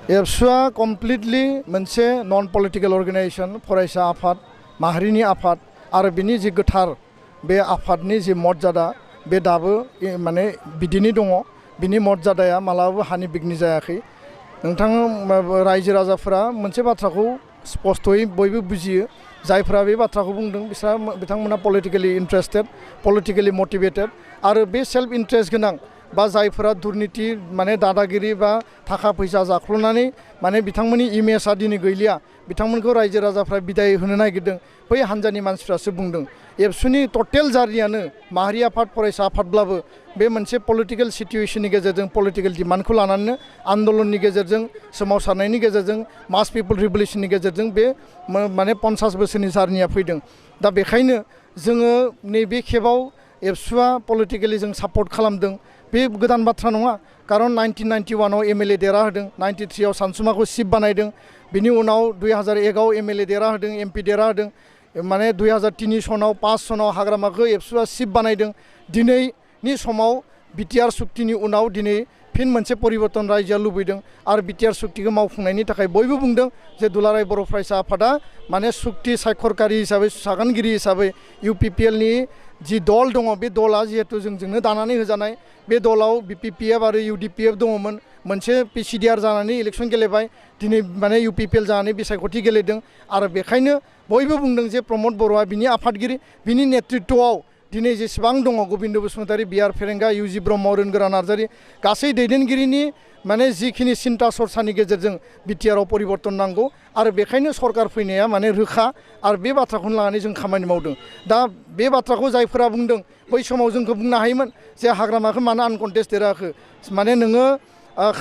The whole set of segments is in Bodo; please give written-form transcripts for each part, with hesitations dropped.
एबसुआ कमप्लिटलि मोनसे नन पलिटिकल अर्गेनाइजेशन फरायसा आफाद माहारिनि आफाद आरो बिनि जि गोथार बे आफादनि जि मर्यादा बे दाबो माने बिदिनो दङ बिनि मर्यादाया मालाबाबो हानि बिगनि जायाखै नोंथां रायजो राजाफोरा मोनसे बाथ्राखौ स्पष्टयै बयबो बुजियो जायफोरा बे बाथ्राखौ बुंदों बिथांमोना पलिटिकली इन्ट्रेस्टेड पलिटिकली मोटिवेटेड आरो बे सेल्फ इन्ट्रेस्ट गोनां बा जायफोरा दुर्नीति माने दादागिरि बा थाखा फैसा जाख्ल'नानै माने बिथांमोननि इमेजआ दिनै गैलिया बिथांमोनखौ रायजो राजाफ्रा बिदाय होनो नागिरदों बै हान्जानि मानसिफ्रासो बुंदों एबसुनि टटेल जार्नियानो माहारि आफाद फरायसा आफादब्लाबो बे मोनसे पलिटिकल सिचुएशननि गेजेरजों पलिटिकल डिमान्डखौ लानानैनो आन्दोलननि गेजेरजों सोमावसारनायनि गेजेरजों मास पिपल रिभलिउसननि गेजेरजों बे माने 50 बोसोरनि जार्निया फैदों दा बेखायनो जोङो नैबे खेबाव एबसुआ पलिटिकली जों सापर्ट खालामदों बे गोदान बाथ्रा नङा खारन 1991 आव एमएलए देरा होदों 93 आव सानसुमाखौ चिफ बानायदों बिनि उनाव 2001 आव एमएलए देरा होदों एमपि देरा होदों माने 2003 सनाव 5 सनाव हाग्रामाखौ एबसुआ चिफ बानायदों दिनैनि समाव बिटिआर सुक्तिनि उनाव दिनै फिन मोनसे परिवर्तन रायजोआ लुबैदों आरो बिटिआर सुक्तिखौ मावफुंनायनि थाखाय बयबो बुंदों जे दुलाराय बर' फरायसा आफादा माने सुक्ति सायख'रकारि हिसाबै सागानगिरि हिसाबै इउपिपिएलनि जि दल दङ बे दला जिहेतु जोंजोंनो दानानै होजानाय बे दलाव बिपिपिएफ आरो इउडिपिएफ दङमोन मोनसे पिसिडिआर जानानै इलेक्सन गेलेबाय दिनै माने इउपिपिएल जानानै बिसायख'थि गेलेदों आरो बेखायनो बयबो बुंदों जे प्रमद बर'आ बिनि आफादगिरि बिनि नेतृत्वआव दिनै जेसेबां दङ गोबिन्द बसुमतारी बिआर फेरेंगा इउजि ब्रह्म रोनगोरा नार्जारी गासै दैदेनगिरिनि माने जिखिनि सिन्ता सरसानि गेजेरजों बिटिआरआव परिवर्तन नांगौ आरो बेखायनो सरकार फैनाया माने रोखा आरो बे बाथ्राखौनो लानानै जों खामानि मावदों दा बे बाथ्राखौ जायफोरा बुंदों बै समाव जोंखौ बुंनो हायोमोन जे हाग्रामाखौ मानो आनकन्टेस्ट देरहाखो माने नोङो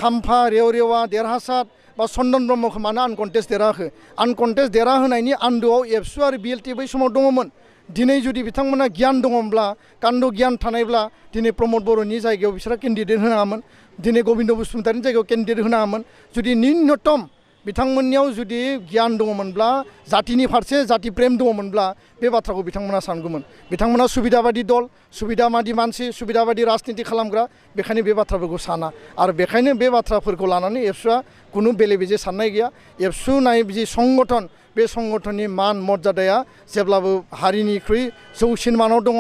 खाम्फा रेवरेवा देरहासार बा चन्दन ब्रह्मखौ मानो आनकन्टेस्ट देरहाखो आनकन्टेस्ट देरहाहोनायनि आन्दोआव एबसु आरो बिएलटि बै समाव दङमोन दिनै जुदि बिथांमोना गियान दङब्ला कान्द गियान थानायब्ला दिनै प्रमद बर'नि जायगायाव बिसोरा केन्डिडेट होनाङामोन दिनै गोबिन्द बसुमतारीनि जायगायाव केन्डिडेट होनाङामोन जुदि न्यूनतम बिथांमोननियाव जुदि गियान दङमोनब्ला जातिनि फारसे जाति प्रेम दङमोनब्ला बे बाथ्राखौ बिथांमोना सानगौमोन बिथांमोना सुबिदाबादि दल सुबिदाबादि मानसि सुबिदाबादि राजनिति खालामग्रा बेखायनो बे बाथ्राफोरखौ साना आरो बेखायनो बे बाथ्राफोरखौ लानानै एबसुआ खुनु बेले बेजे साननाय गैया एबसु नाय जि संगठन बे संगठननि मान मर्यादाया जेब्लाबो हारिनिख्रुइ जौसिन मानाव दङ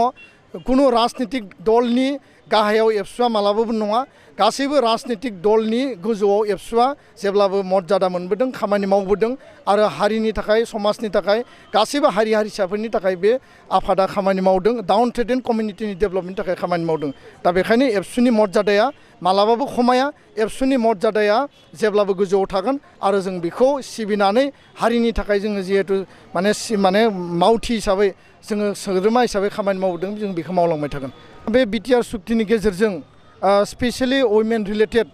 खुनु राजनितिक दलनि गाहायाव एबसुआ मालाबाबो नङा गासैबो राजनितिक दलनि गोजौआव एबसुआ जेब्लाबो मर्यादा मोनबोदों खामानि मावबोदों आरो हारिनि थाखाय समाजनि थाखाय गासैबो हारि हारिसाफोरनि थाखाय बे आफादा खामानि मावदों डाउन ट्रेडेन कमिउनिटिनि डेभेलपमेन्टनि थाखाय खामानि मावदों दा बेखायनो एबसुनि मर्यादाया मालाबाबो खमाया एबसुनि मर्यादाया जेब्लाबो गोजौआव थागोन आरो जों बेखौ सिबिनानै हारिनि थाखाय जोङो जिहेतु माने मावथि हिसाबै जोङो सोद्रोमा हिसाबै खामानि मावदों जों बेखौ मावलांबाय थागोन बे बिटिआर सुक्तिनि गेजेरजों स्पेशली वुमेन रिलेटेड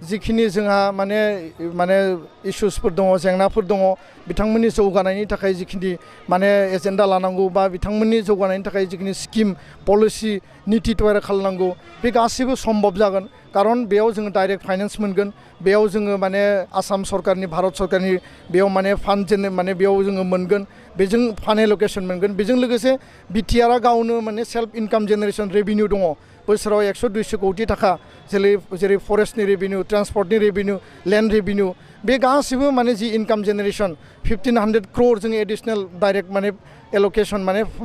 जिखिनि जोंहा माने इश्यूसफोर दङ जेंनाफोर दङ बिथांमोननि जौगानायनि थाखाय जिखिनि माने एजेन्डा लानांगौ बा बिथांमोननि जौगानायनि थाखाय जिखिनि स्किम पलिसि नीति तयार खालामनांगौ बे गासैबो सम्भब जागोन खारन बेयाव जोङो डाइरेक्ट फाइनेन्स मोनगोन बेयाव जोङो माने आसाम सरकारनि भारत सरकारनि बेयाव माने फान्ड जेन माने बेयाव जोङो मोनगोन बेजों फान्ड एल'केसन मोनगोन बेजों लोगोसे बिटिआरआ गावनो माने सेल्फ इनकाम जेनेरेशन रेभिनिउ दङ बोसोराव 100-200 कोटी थाखा जेरै फरेस्टनि रेभिनिउ ट्रान्सपर्टनि रेभिनिउ लेन्ड रेभिनिउ बे गासिबो माने जि इनकाम जेनेरेशन 1500 crore जों एडिशनेल डाइरेक्ट माने एल'केसन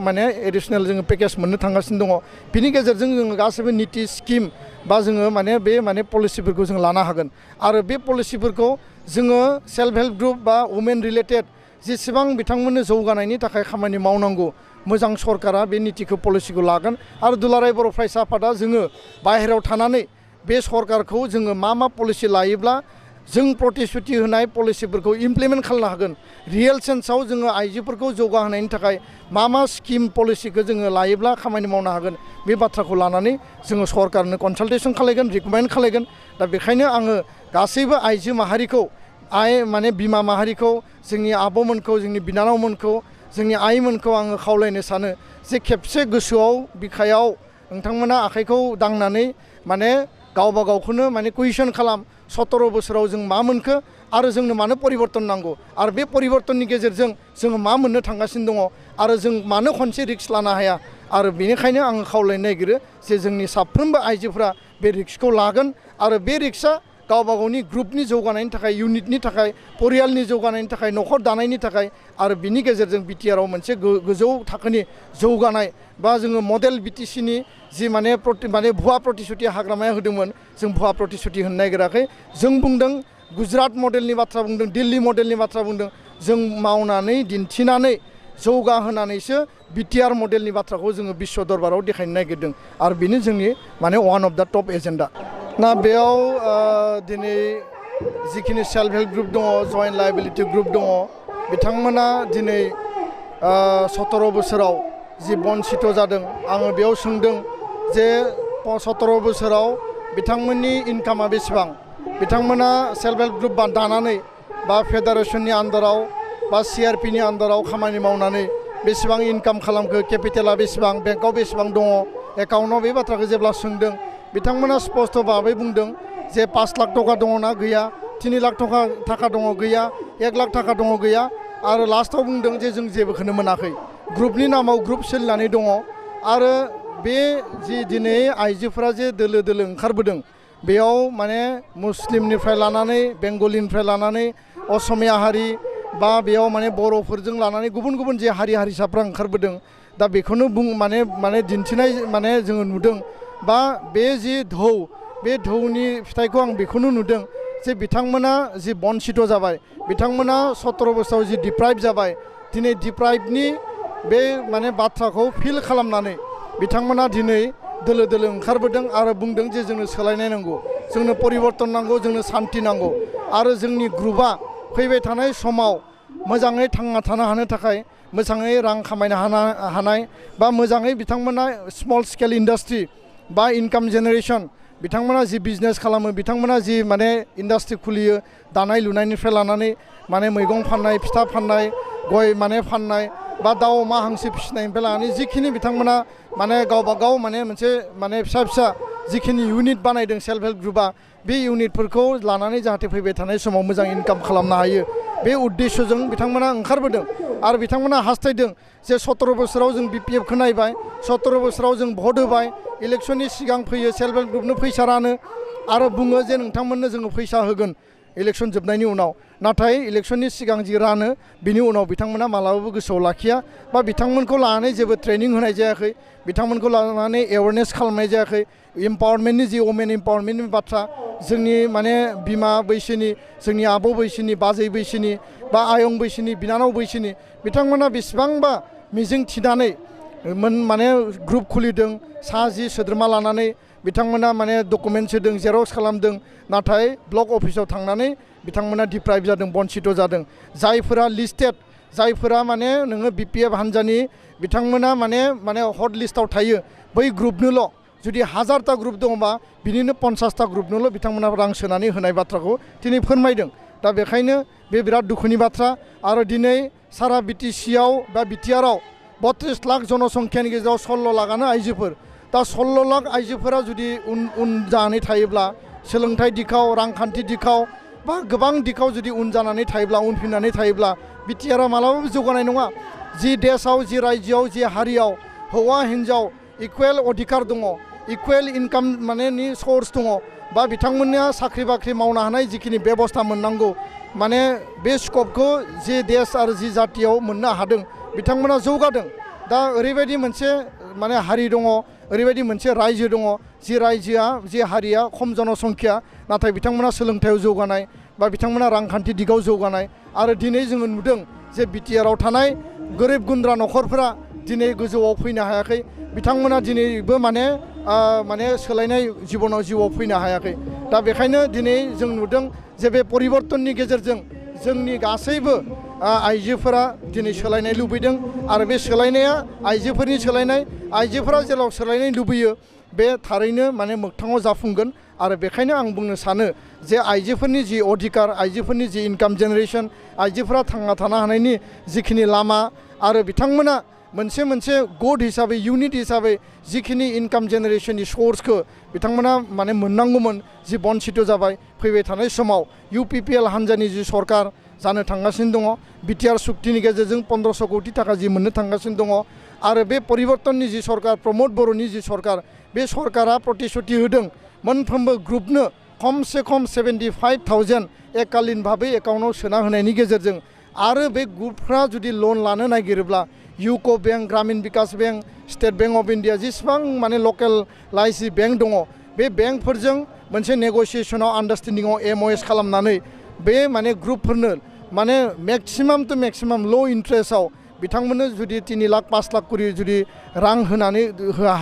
माने एडिशनेल जोङो पेकेज मोननो थांगासिनो दङ बिनि गेजेरजों जोङो गासिबो नीति स्किम बा जोङो माने पलिसिफोरखौ जों लानो हागोन आरो बे पलिसिफोरखौ जोङो सेल्फ हेल्प ग्रुप बा वुमेन रिलेटेड जेसेबां बिथांमोननो जौगानायनि थाखाय खामानि मावनांगौ मोजां सरकारा बे नीतिखौ पलिसिखौ लागोन आरो दुलाराय बर' फरायसा आफादा जोङो बाहेरायाव थानानै बे सरकारखौ जोङो मा पलिसि लायोब्ला जों प्रतिश्रुति होनाय पलिसिफोरखौ इमप्लिमेन्ट खालामनो हागोन रियेल सेन्सआव जोङो आइजोफोरखौ जौगाहोनायनि थाखाय मा स्किम पलिसिखौ जोङो लायोब्ला खामानि मावनो हागोन बे बाथ्राखौ लानानै जोङो सरकारनो कनसालटेसन खालामगोन रिकमेन्ड खालामगोन दा बेखायनो आङो गासैबो आइजो माहारिखौ माने बिमा माहारिखौ जोंनि आब'मोनखौ जोंनि बिनानावमोनखौ जोंनि आइमोनखौ आङो खावलायनो सानो जे खेबसे गोसोआव बिखायाव नोंथांमोना आखाइखौ दांनानै माने गावबा गावखौनो माने कुइसन खालाम 17 बोसोराव जों मा मोनखो आरो जोंनो मानो परिवर्तन नांगौ आरो बे परिवर्तननि गेजेरजों जोङो मा मोननो थांगासिनो दङ आरो जों मानो खनसे रिक्स लानो हाया आरो बेनिखायनो आङो खावलायनो नागिरो जे जोंनि साफ्रोमबो आइजोफोरा बे रिक्सखौ लागोन आरो बे रिक्सआ गावबा गावनि ग्रुपनि जौगानायनि थाखाय इउनिटनि थाखाय परियालनि जौगानायनि थाखाय न'खर दानायनि थाखाय आरो बिनि गेजेरजों बिटिआरआव मोनसे गोजौ थाखोनि जौगानाय बा जोङो मडेल बिटिसिनि जि माने भुवा प्रतिश्रुति हाग्रामाया होदोंमोन जों भुवा प्रतिश्रुति होनो नागिराखै जों बुंदों गुजरात मडेलनि बाथ्रा बुंदों दिल्ली मडेलनि बाथ्रा बुंदों जों मावनानै दिन्थिनानै जौगाहोनानैसो बिटिआर मडेलनि बाथ्राखौ जोङो बिश्व दरबाराव देखायनो नागिरदों आरो बेनो जोंनि माने one of the top agenda ना बेयाव दिनै जिखिनि सेल्फ हेल्प ग्रुप दङ जइन्ट लायबिलिटि ग्रुप दङ बिथांमोना दिनै 17 बोसोराव जि बन्सित जादों आङो बेयाव सोंदों जे 17 बोसोराव बिथांमोननि इनकामा बेसेबां बिथांमोना सेल्फ हेल्प ग्रुप दानानै बा फेडारेशननि आन्दाराव बा सिआरपिनि आन्दाराव खामानि मावनानै बेसेबां इनकाम खालामखो केपिटेला बेसेबां बेंकआव बेसेबां दङ एकाउन्टआव बे बाथ्राखौ जेब्ला सोंदों बिथांमोना स्पष्ट भाबै बुंदों जे 5 लाख थाखा दङ ना गैया 3 लाख थाखा दङ गैया 1 लाख थाखा दङ गैया आरो लास्टआव बुंदों जे जों जेबोखौनो मोनाखै ग्रुपनि नामाव ग्रुप सोलिनानै दङ आरो बे जि दिनै आइजोफोरा जे दोलो दोलो ओंखारबोदों बेयाव माने मुस्लिमनिफ्राय लानानै बेंगलिनिफ्राय लानानै असमिया हारि बा बेयाव माने बर'फोरजों लानानै गुबुन गुबुन जे हारि हारिसाफ्रा ओंखारबोदों दा बेखौनो माने दिन्थिनाय माने जोङो नुदों बा बे जि धौ बे धौनि फिथाइखौ आं बेखौनो नुदों जे बिथांमोना जि बन्सित जाबाय बिथांमोना 17 बोसोराव जि डिप्राइभ जाबाय दिनै डिप्राइभनि बे माने बाथ्राखौ फिल खालामनानै बिथांमोना दिनै दोलो दोलो ओंखारबोदों आरो बुंदों जे जोंनो सोलायनाय नांगौ जोंनो परिबर्तन नांगौ जोंनो शान्ति नांगौ आरो जोंनि ग्रुपआ फैबाय थानाय समाव मोजाङै थांना थानो हानो थाखाय मोजाङै रां खामायनो हानाय बा मोजाङै बिथांमोना स्मल स्केल इन्डास्ट्रि बा इनकाम जेनेरेशन बिथांमोना जि बिजनेस खालामो बिथांमोना जि माने इन्डास्ट्रि खुलियो दानाय लुनायनिफ्राय लानानै माने मैगं फाननाय फिथा फाननाय गय माने फाननाय बा दाउ अमा हांसो फिसिनायनिफ्राय लानानै जिखिनि बिथांमोना माने गावबा गाव माने मोनसे माने फिसा जिखिनि इउनिट बानायदों सेल्फ हेल्प ग्रुपआ बे इउनिटफोरखौ लानानै जाहाथे फैबाय थानाय समाव मोजां इनकाम खालामनो हायो बे उद्देश्यजों बिथांमोना ओंखारबोदों आरो बिथांमोना हास्थायदों जे 17 बोसोराव जों बिपिएफखौ नायबाय 17 बोसोराव जों भट होबाय इलेक्शननि सिगां फैयो सेल्फ हेल्प ग्रुपनो फैसा रानो आरो बुङो जे नोंथांमोननो जोङो फैसा होगोन इलेक्शन जोबनायनि उनाव नाथाय इलेक्शननि सिगां जि रानो बिनि उनाव बिथांमोना मालाबाबो गोसोआव लाखिया बा बिथांमोनखौ लानानै जेबो ट्रेनिं होनाय जायाखै बिथांमोनखौ लानानै एवारनेस खालामनाय जायाखै इम्पावारमेन्टनि जि वमेन इम्पावारमेन्टनि बाथ्रा जोंनि माने बिमा बैसोनि जोंनि आबौ बैसोनि बाजै बैसोनि बा आयं बैसोनि बिनानाव बैसोनि बिथांमोना बेसेबांबा मिजिं थिनानै माने ग्रुप खुलिदों सा 10 सोद्रोमा लानानै बिथांमोना माने डकुमेन्ट होदों जेरक्स खालामदों नाथाय ब्लक अफिसाव थांनानै बिथांमोना डिप्राइभ जादों बन्सित जादों जायफोरा लिस्टेड जायफोरा माने नोङो बिपिएफ हान्जानि बिथांमोना माने हट लिस्टआव थायो बै ग्रुपनोल' जुदि 1000टा ग्रुप दङबा बिनिनो 50टा ग्रुपनोल' बिथांमोना रां सोनानै होनाय बाथ्राखौ दिनै फोरमायदों दा बेखायनो बे बिराद दुखुनि बाथ्रा आरो दिनै सारा बिटिसिआव बा बिटिआरआव 32 लाख जनसंख्यानि गेजेराव 16 लाखआनो आइजोफोर दा 16 लाख आइजोफोरा जुदि उन जानानै थायोब्ला सोलोंथाइ दिखाव रांखान्थि दिखाव बा गोबां दिखाव जुदि उन जानानै थायोब्ला उनफिननानै थायोब्ला बिटिआरआ मालाबाबो जौगानाय नङा जि देशआव जि रायजोआव जि हारियाव हौवा हिन्जाव इकुवेल अधिकार दङ इकुवेल इनकाम माने नि सर्स दङ बा बिथांमोननिया साख्रि बाख्रि मावनो हानाय जिखिनि बेबस्था मोननांगौ माने बे स्कपखौ जि देश आरो जि जातियाव मोननो हादों बिथांमोना जौगादों दा ओरैबायदि मोनसे माने हारि दङ ओरैबायदि मोनसे रायजो दङ जि रायजोआ जि हारिया खम जनसंख्या नाथाय बिथांमोना सोलोंथायाव जौगानाय बा बिथांमोना रांखान्थि दिगाव जौगानाय आरो दिनै जोङो नुदों जे बिटिआरआव थानाय गोरिब गुन्द्रा न'खरफोरा दिनै गोजौआव फैनो हायाखै बिथांमोना दिनैबो माने सोलायनाय जिउआव फैनो हायाखै दा बेखायनो दिनै जों नुदों जे बे परिबर्तननि गेजेरजों जोंनि गासैबो आइजोफोरा दिनै सोलायनाय लुबैदों आरो बे सोलायनाया आइजोफोरनि सोलायनाय आइजोफोरा जेराव सोलायनाय लुबैयो बे थारैनो माने मोगथाङाव जाफुंगोन आरो बेखायनो आं बुंनो सानो जे आइजोफोरनि जि अधिकार आइजोफोरनि जि इनकाम जेनेरेशन आइजोफोरा थांना थानो हानायनि जिखिनि लामा आरो बिथांमोना मोनसे गड हिसाबै इउनिट हिसाबै जिखिनि इनकाम जेनेरेशननि सोर्सखौ बिथांमोना माने मोननांगौमोन जि बन्सित जाबाय फैबाय थानाय समाव इउपिपिएल हान्जानि जि सरकार जानो थांगासिनो दङ बिटिआर सुक्तिनि गेजेरजों 1500 कोटी थाखा जि मोननो थांगासिनो दङ आरो बे परिबर्तननि जि सरकार प्रमोद बर'नि जि सरकार बे सरकारा प्रतिश्रुति होदों मोनफ्रोमबो ग्रुपनो खमसे खम 75,000 एकालीन भाबै एकाउन्टाव सोना होनायनि गेजेरजों आरो बे ग्रुपफ्रा जुदि लन लानो नागिरोब्ला इउक' बेंक ग्रामीण Vikas bank state bank of India जेसेबां माने लकेल लाइसि बेंक दङ बे बेंकफोरजों मोनसे नेगसिएसनाव आन्डारस्टेन्डिंआव MOS खालामनानै बे माने ग्रुपफोरनो माने मेक्सिमाम टु मेक्सिमाम ल' इन्ट्रेस्टआव बिथांमोननो जुदि 3 लाख 5 लाख करि जुदि रां होनानै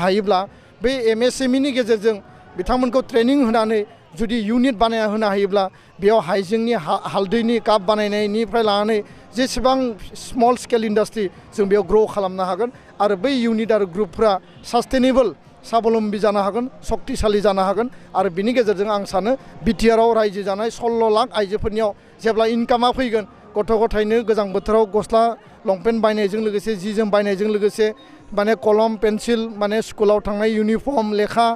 हायोब्ला बे MSMEनि गेजेरजों बिथांमोनखौ ट्रेनिं होनानै जुदि इउनिट बानायना होनो हायोब्ला बेयाव हाइजेंनि हालदैनि काप बानायनायनिफ्राय लानानै जेसेबां स्मल स्केल इन्डास्ट्रि जों बेयाव ग्र' खालामनो हागोन आरो बै इउनिट आरो ग्रुपफ्रा सास्टेनेबल साबलम्बी जानो हागोन शक्तिशाली जानो हागोन आरो बिनि गेजेरजों आं सानो बिटिआरआव रायजो जानाय 16 लाख आइजोफोरनियाव जेब्ला इनकामा फैगोन गथ' गथायनो गोजां बोथोराव गस्ला लंपेन्ट बायनायजों लोगोसे जि जोम बायनायजों लोगोसे माने कलम पेन्सिल माने स्कुलाव थांनाय इउनिफर्म लेखा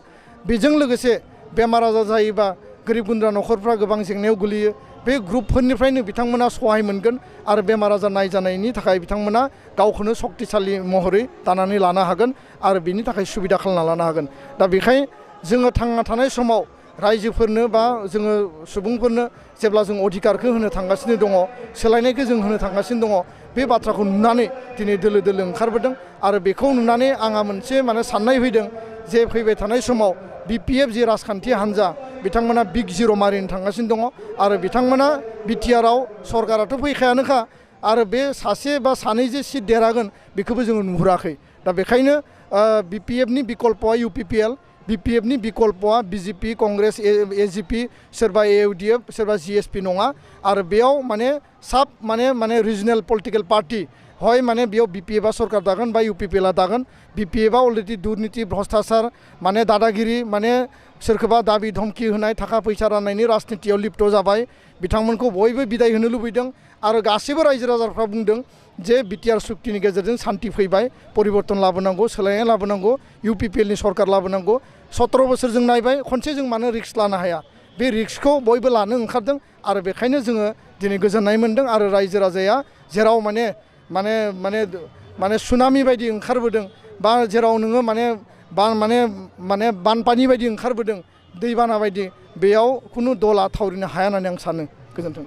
बेजों लोगोसे बेमार आजार जायोबा गोरिब गुन्द्रा न'खरफ्रा गोबां जेंनायाव गोलैयो बे ग्रुपफोरनिफ्रायनो बिथांमोना सहाय मोनगोन आरो बेमार आजार नायजानायनि थाखाय बिथांमोना गावखौनो शक्तिशाली महरै दानानै लानो हागोन आरो बिनि थाखाय सुबिदा खालामना लानो हागोन दा बेखायनो जोङो थांना थानाय समाव रायजोफोरनो बा जोङो सुबुंफोरनो जेब्ला जों अधिकारखौ होनो थांगासिनो दङ सोलायनायखौ जों होनो थांगासिनो दङ बे बाथ्राखौ नुनानै दिनै दोलो दोलो ओंखारबोदों आरो बेखौ नुनानै आंहा मोनसे माने साननाय फैदों जे फैबाय थानाय समाव BPF जि राजखान्थि हान्जा बिथांमोना बिग जिर' मारिनो थांगासिनो दङ आरो बिथांमोना बिटिआरआव सरकाराथ' फैखायानोखा आरो बे सासे बा सानै जे सिट देरहागोन बेखौबो जोङो नुहुराखै दा बेखायनो BPFनि बिकल्पआ UPPL BPFनि बिकल्पआ BJP कंग्रेस AGP सोरबा AUDF सोरबा GSP नङा आरो बेयाव माने साब माने रिजनेल पलिटिकेल पार्टी হয় মানে बेयाव BPF सरकार दागोन बा UPPL दागोन BPF अलरेडि दुर्नीति भ्रष्टाचार माने दादागिरि माने सोरखौबा दाबि धमकी होनाय थाखा फैसा राननायनि राजनितियाव लिप्त जाबाय बिथांमोनखौ बयबो बिदाय होनो लुबैदों आरो गासैबो रायजो राजाफ्रा बुंदों जे बिटिआर सुक्तिनि गेजेरजों शान्ति फैबाय परिबर्तन लाबोनांगौ सोलायनाय लाबोनांगौ UPPLनि सरकार लाबोनांगौ 17 बोसोर जों नायबाय खनसे जों मानो रिक्स लानो हाया बे रिक्सखौ बयबो लानो ओंखारदों आरो बेखायनो जोङो दिनै गोजोननाय मोनदों आरो रायजो राजाया जेराव माने सुनामि बायदि ओंखारबोदों बा जेराव नोङो माने बानपानि बायदि ओंखारबोदों दैबाना बायदि बेयाव खुनु दला थावरिनो हाया होननानै आं सानो गोजोन्थों